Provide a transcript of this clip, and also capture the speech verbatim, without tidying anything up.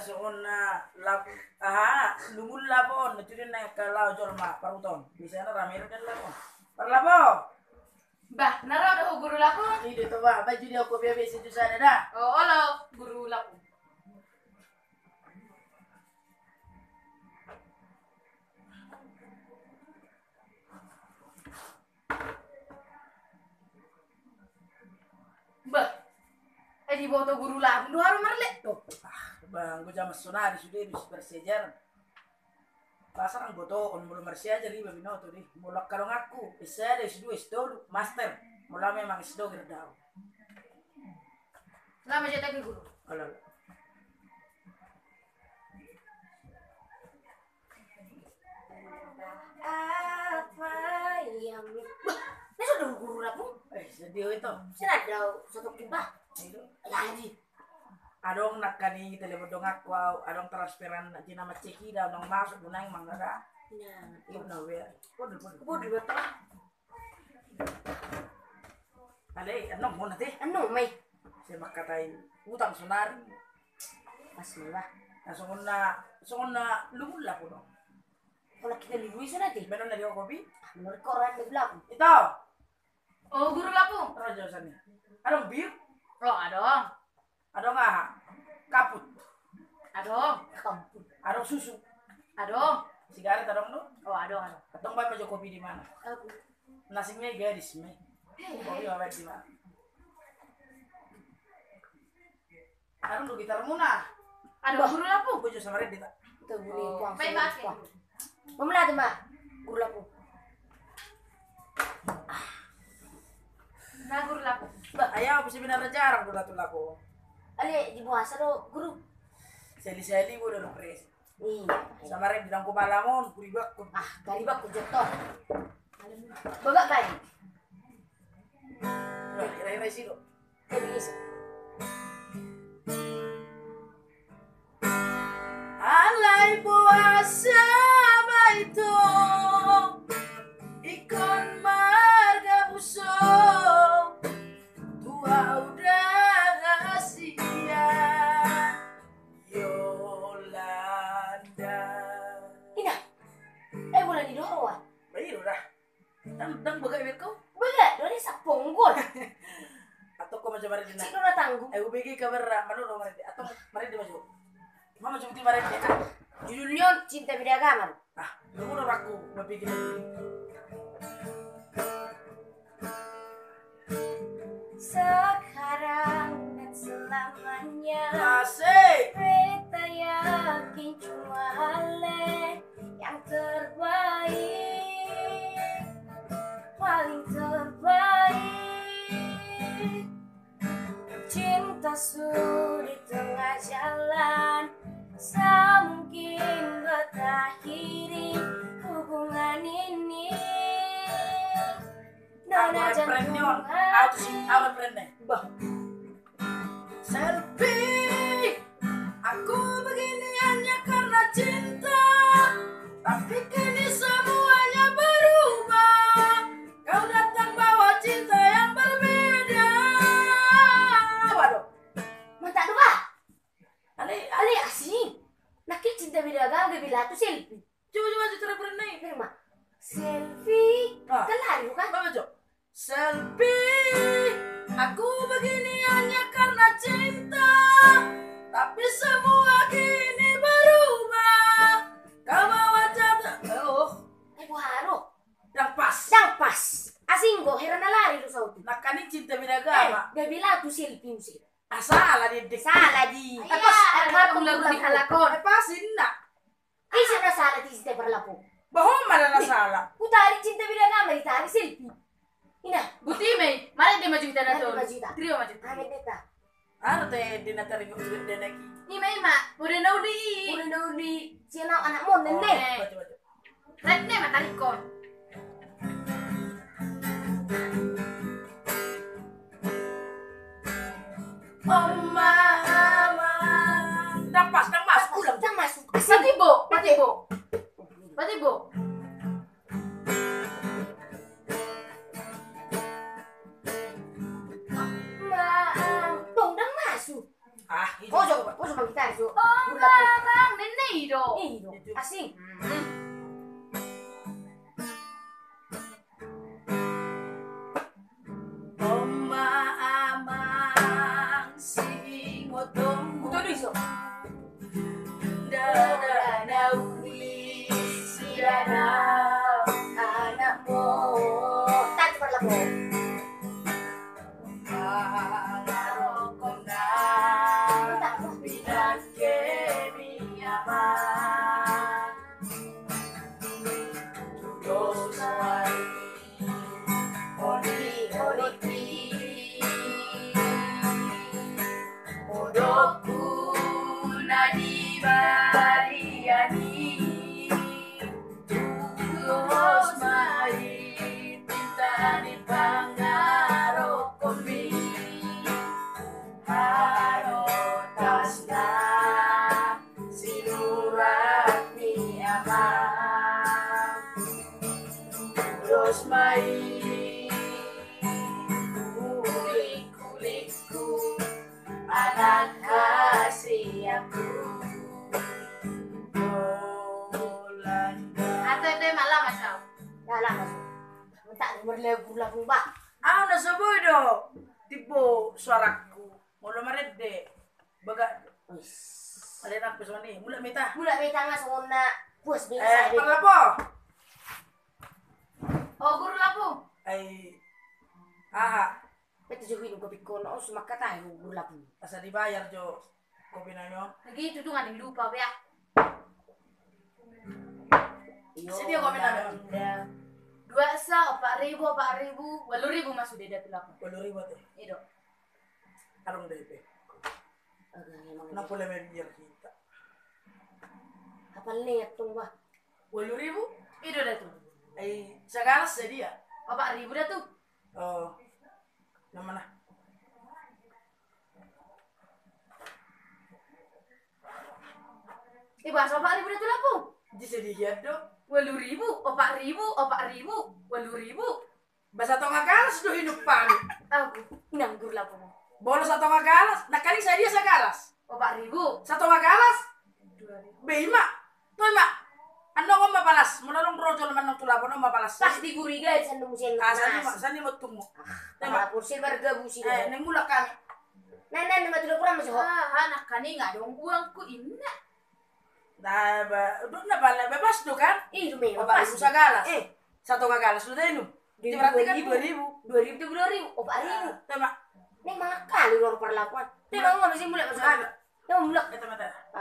Songon na lapo, aha, lungun lapo on, na tudu na angka laho jolma parhuta on. Biasana rame do di lapo on. Parlapo. Bah, na ro do ho guru lapo? I do to bah, bah judi au kopi, biasa judi sada da. O, olo guru lapo. Bah, eh, diboto guru lapo do haru marlepon. Ah, bah, anggo jaman sonari sude do siparsiajaran. Pasal anggo to on molo marsiajar iba binoto dei. Molo angka donganku S sada, S dua, S tolu, master. Molo memang S dua gerdau. Lama jatah guru. Olo, olo. Apa yang, bah, na so do guru lapo? Eh, sedih itu. Sina dau sotok kiba. Itu. Lagi. Adong nangkaning telepon donganku au, adong transferan jina maceki da, adong masuk gunang mangada. Nah. Iyo na be. Podul, podul. Podul, betul. Alai, annon muna te. Annon mai. Sai mangkatai utang sonari. Pas mula. Na songon na, songon na lungun lapo do. Kalau kita lungun sana te. Benon na di kopi. Menurut koran di belakang. Itu. O guru lapo. Raja sani. Adong bir? O, adong. Adong aha? Kaput. Adong. Kaput. Adong susu. Adong. Sigaret adong do? O, adong, adong. Antong baen ma jo kopi di mana? Nasing me gadis me. Kopi ma baen di mana? Adong do gitar muna. Adong guru lapo. Bojo sama Reddy ta. Itu bunyi kuang. Baik, baik. Mamela tu ma guru lapo. Na guru lapo. Bah, ayah apa sih benar jarang do tu lapo. Ale di buasa do guru. Seli-seli guru do pres. Iya. Sama Reddy dang ko malam on, guru bakku. Ah, guru bakku joto. Babak baik. Rai-rai siro. Alai boasa ma ito ingkon margabuso tu au dang hasian Yolanda. Ina, eh, bola ni doro, ah. Baik, udah. Dang, dang bagak iberkau? Bagak do, dia saponggol. Atau kau macam mana dia? Cik, dona tanggung. Eh, ubegi kabar, mana lo mana dia? Atau mana dia macam? Mana macam dia mana dia? Judulnya Cinta Beda Agama. Ah, lu udah aku berpikir. Sekarang dan selamanya. Asik. Beta yakin cuma ale yang terbaik, paling terbaik. Cinta su di tengah jalan, sa mungkin betakhiri hubungan ini. Nona jantung. Selfie. Aku begini hanya karena cinta, tapi kini semuanya berubah. Kau datang bawa cinta yang berbeda. Waduh. Mantap do, Pak. Ale, ale asing. Nangkin Cinta Beda Agama gabe lagu tu selfie. Coba, coba, coba, coba, coba. Selfie. Kan lari bukan? Coba, coba. Selfie, aku begini hanya karena cinta, tapi semua kini berubah. Kau bawa jatuh, oh. Eh, buharo. Dang pas. Dang pas. Asing do, heran na lari do sauti. Nangkaning Cinta Beda Agama. Eh, gabe lagu selfie muse. Ah, salah di. Salah di. Eh, pas. Lagu di halakon. Eh, pas inna. Ise na sala di site parlapo. Bah, ho ma na sala. Hutarik Cinta Beda Agama, ditarik selfie. Ina. Buti me, mari dia maju kita na tolu. Maju kita. Trio maju. Amin deta. Anu te dia na tarik maju dia lagi. Ima, ima, udah na uli. Udah na uli. Siapa anak mon nene. Maju, maju. Red ne ma tarik kon. Oma, ama. Dang pas, dang masuk, ulang. Dang masuk. Patibo, patibo. Patibo. Oma, ama. Dong, dang masuk. Ah, itu. Oh, coba. Oh, sama kita, Su. Oh, Bang, nene i do. Iya, i do. Asing. Hmm. Oma, amang, singotongmu. Betul, Su. Ndada na uli sian anakmu. Tahan, cepat lah, Bang. Mangarokon na pinangke ni amang. Dos ma i. Oli, oli, i. Modokku na di balian i. Dos ma i pinta ni pangarokonmi. Harotasna sinurat ni amang. Dos ma i ulik-ulikku, anak hasianku. Bolanda. Ate, ate, malam, Mas. Malam, Mas. Minta nomor lagu, lagu, bah. Au na so boi do timbo suaraku. Molo marende, bagak. Uis. Ada nang pe songon i, mulak ma hita. Mulak ma hita nga songon na puas be. Eh, sa be. Parlapo. O, Guru Lapu. Ai, aha. Beta jo inum kopi kono, o, sumak kata, Guru Lapu. Asa dibayar jo kopi na i on. Lagi itu tu nggak lupa be, ah. Iyo, sadia kopi na i on? Dua sa, opat ribu, opat ribu, walu ribu ma sude, Datu Lapu. Walu ribu tu. Ido. Adong do i pe. Agak emang. Na pola mabiar hita. Apal ni, Datu, bah? Walu ribu? Ido, Datu. Ai, sagalas sadia? Opat ribu, Datu. O. Na mana? Iba, opat ribu, Datu Lapu. Di sadia do? Walu ribu, opat ribu, opat ribu, walu ribu. Ba satonga galas do inum hami. Au, inang, Guru Lapu. Molo satonga galas, nangkaning sadia sagalas? Opat ribu. Satonga galas? Dua ribu. Be, i ma. Toe ma. Annon on ma palas. Molo adong ro jolma annon tu lapo, on ma palas. Pas digurigai, sandung sian. Ah, sandung ma, sandung ma tunggu. Tema. Lapor se barga busi. Eh, neng mulak hami. Nah, nah, nah, mati lo kurang masuk. Ah, nangkaning adong uangku, inna. Nah, ba, dok na pala, bebas do kan? Ih, lumayan. Opat ribu sagalas. Eh. Satonga galas do inum. Dua ribu, berarti kan dua ribu. Dua ribu, dua ribu. Opat ribu. Ah, tema. Ini mahal kali lo perlakuan. Tema, mau habis mulak masuk. Tema, mulak. Eh, tema, tema. Ah.